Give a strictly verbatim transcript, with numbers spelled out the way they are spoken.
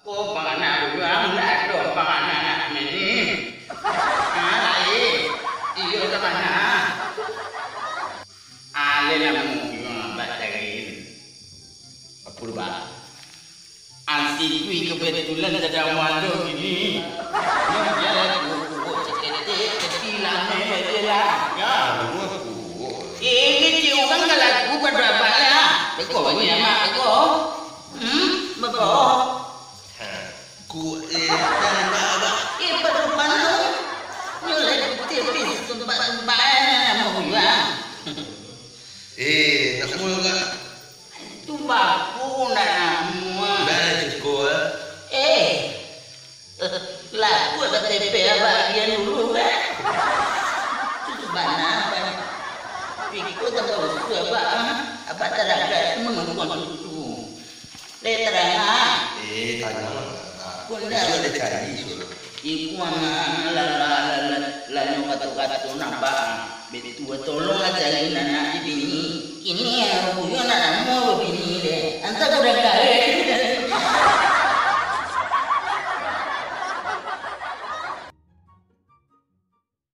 Oh, pangana urang, ndak ado pangana nak ni. Ah, lain. Iyo, ka mana? Aleh namo urang bak cari. Apo tu, Bang? Ansitui kebetulan sadang mando kini. Yo, bialah kuok-kuok saketek, tapi lameh se lah. Ya, rumah kuok. Eh, kecek urang ka laku pado abak lah. Beko ni amak, beko. Hmm, beko. Ha, kuok, eh, abak, abak. Eh, pado mano? Nyo lai putiah, tapi sumpak-sumpak namo urang. Eh, namo abak. Tumbaku ndak namuah. Bana cuko, ah? Eh, laku K T P abak agiah dulu, kan? Tu bana, bana. Piko tambah usua abak, ah. Abak taragak tu manonton tu. Leh tarang, ah. Eh, tanang, ah. Kok ndak? Isuak ado cari, isuak. Iku anak lah, lah, lah, lah, lah nyo kato-kato nampak. Betua, tolonglah cari anak di bini. Kini, ah, Buyuang nak namuah babini deh. Antah urang ka